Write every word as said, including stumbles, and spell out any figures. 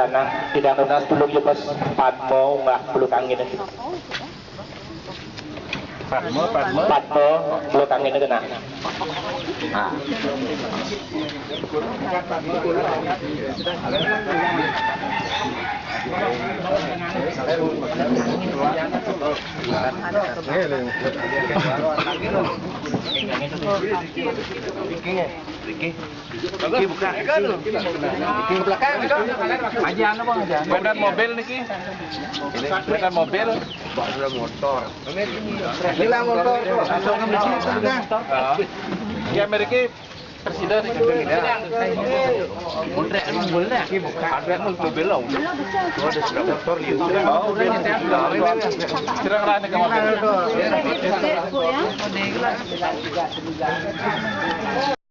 Nah, tidak kena sepuluh jebas Padmo, mbah, sepuluh kangin. Padmo, Padmo. Padmo, sepuluh kangin kena. Ah. Iki buka. Iki ke belakang, aja anu, Bang, aja. Bukan mobil niki. Bukan mobil. Motor. Ini lah motor. Langsung ke sini, Bang. Ya, mereka presiden. Motor, mobil lah. Ada mobil lah. Oh, ada sudah motor liu. Oh, udah. Sira ngelayani ke mobil.